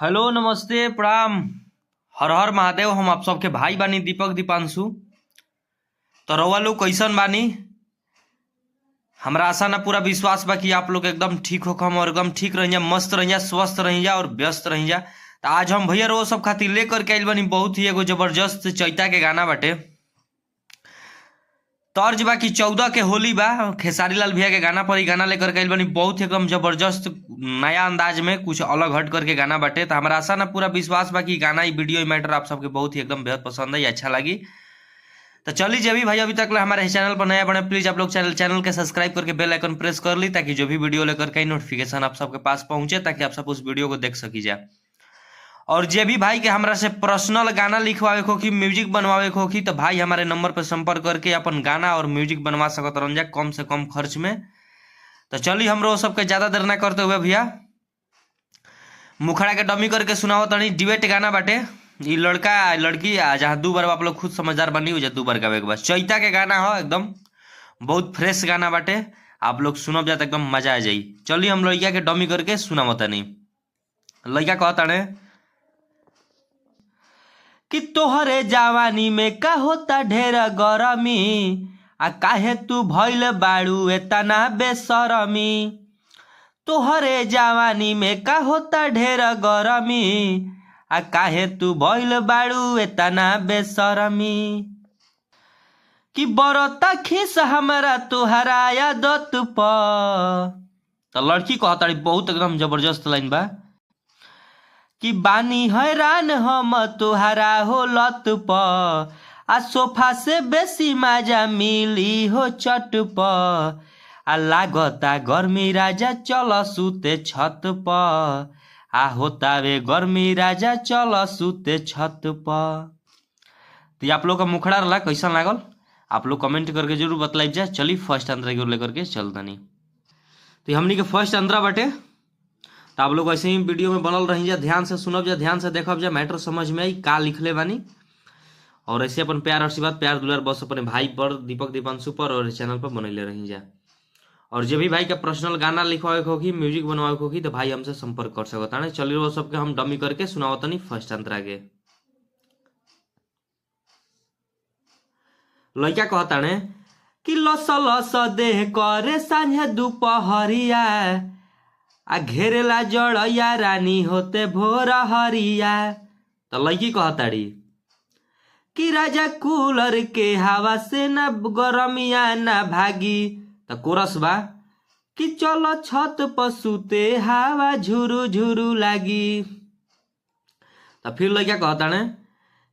Hello नमस्ते प्रणाम हर हर महादेव। हम आप सबके भाई बानी दीपक दीपांशु। तो रउआ लोग कैसन बानी? हमरा आशा ना पूरा विश्वास बा कि आप लोग एकदम ठीक होखम और एकदम ठीक रहिया, मस्त रहिया, स्वस्थ रहिया और व्यस्त रहिया। तो आज हम भैया रउआ सब खातिर लेकर के आइल बानी बहुत ही एगो जबरदस्त चैता के गाना बाटे। तर्ज बा कि 14 के होली बा, खेसारी लाल भैया के गाना पर ही गाना लेकर के आइल बानी। बहुत ही एकदम जबरदस्त नया अंदाज में कुछ अलग हट करके गाना बाटे। तो हमरा आशा ना पूरा विश्वास बा कि गाना, ई वीडियो, ई मैटर आप सबके बहुत ही एकदम बेहद पसंद है, अच्छा लगी। तो चलिए, जब भी भाई अभी तक हमारे चैनल पर नया बने, प्लीज आप लोग चैनल चैनल के सब्सक्राइब करके बेल आइकन प्रेस कर ली, ताकि जो भी वीडियो लेकर के नोटिफिकेशन आप सबके पास पहुंचे, ताकि आप सब उस वीडियो को देख सकी जाए। और जे भी भाई के हमरा से पर्सनल गाना लिखवावे को कि म्यूजिक बनवावे को कि, तो भाई हमारे नंबर पर संपर्क करके अपन गाना और म्यूजिक बनवा सकत रहन जा कम से कम खर्च में। तो चलिए, हमरो सबके ज्यादा देर ना करते हुए भैया मुखड़ा के डमी करके सुनाओ तनी। डिबेट गाना बाटे। ई लड़का लड़की आ जहाँ दू बार आप लोग खुद समझदार बनी हो जा, दू बार गावे के बाद। चैता के गाना हो, एकदम बहुत फ्रेश गाना बाटे। आप लोग सुनब जा त एकदम मजा आ जाई। चलिए, हम लड़का के डमी करके सुनावो तनी। लड़का कहताने कि तोहरे जवानी में का होता ढेर गरमी, आ काहे तू भइल बाड़ू एतना बेशरमी। तोहरे जवानी में का होता ढेर गरमी, आ काहे तू भइल बाड़ू एतना बेशरमी। कि बरता खीस हमरा तोहरा आदत पर। त लड़की कहताड़ी, बहुत एकदम जबरदस्त लाइन बा, कि बानी हैरान हम तोहरा हो लत प, आ सोफा से बेसी मजा मिली हो चट प, आ लागता गर्मी राजा चल सुते छत प, आ होतावे गर्मी राजा चल सुते छत प। तो ये आप लोग का मुखड़ा रहा, कैसन लागल आप लोग कमेंट करके जरूर बतलाई जा। चली, फर्स्ट अंतरा की ओर लेकर के चल तनी। तो ये हमनी के फर्स्ट अंतरा बाटे। तो आप लोग ऐसे ही वीडियो में बनल रही जा, ध्यान से सुनब जा, ध्यान से देखब जा, मैटर समझ में आई का लिखले बानी। और ऐसे अपन प्यार आशीर्वाद, प्यार दुलार बस अपने भाई पर दीपक दीपांशु पर और चैनल पर बनैले रही जा। और जे भी भाई का पर्सनल गाना लिखवावे के होखी, म्यूजिक बनवावे के होखी, तो भाई हमसे संपर्क कर सकता है। चलिए, वो सबके हम डमी करके सुनावतनी फर्स्ट अंतरा के। लड़का कहताने कि लस लस देह करे साँझे दुपहरिया, आ घेरेला जड़ैया रानी होते भोर हरिया। तो लड़की कहताड़ी कि राजा कूलर के हवा से ना गरमिया ना भागी। त कोरस बा कि चलो छत पर सुते हवा झुरु झुरु लागी। त फिर लड़का कहताने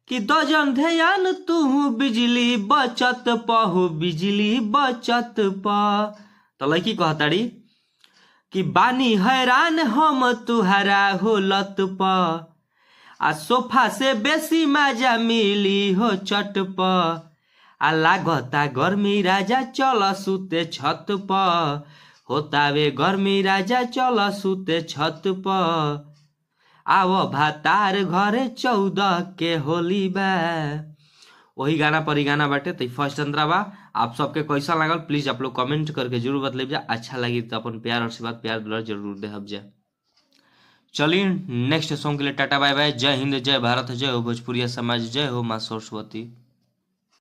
कि दजन ध्यान तू बिजली बचत पहु, बिजली बचत प। त लड़की कहताड़ी कि बानी हैरान हम तुहरा हो लत प, आ सोफा से बेसी मजा मिली हो चट प, आ लागता गर्मी राजा चल सुते छत प, होतावे गर्मी राजा चल सुते छत प, आव भातार घरे 14 के होली बा। वही गाना पर ही गाना बाटे। तो फर्स्ट अंतरा बा। आप सबके कैसा लागल प्लीज आप लोग कमेंट करके जरूर बतलाइब जा। अच्छा लगी तो अपन प्यार आशीर्वाद, प्यार दुलार जरूर देहब जा। चलिए, नेक्स्ट सॉन्ग के लिए टाटा बाय बाय। जय हिंद, जय भारत, जय हो भोजपुरिया समाज, जय हो माँ सरस्वती।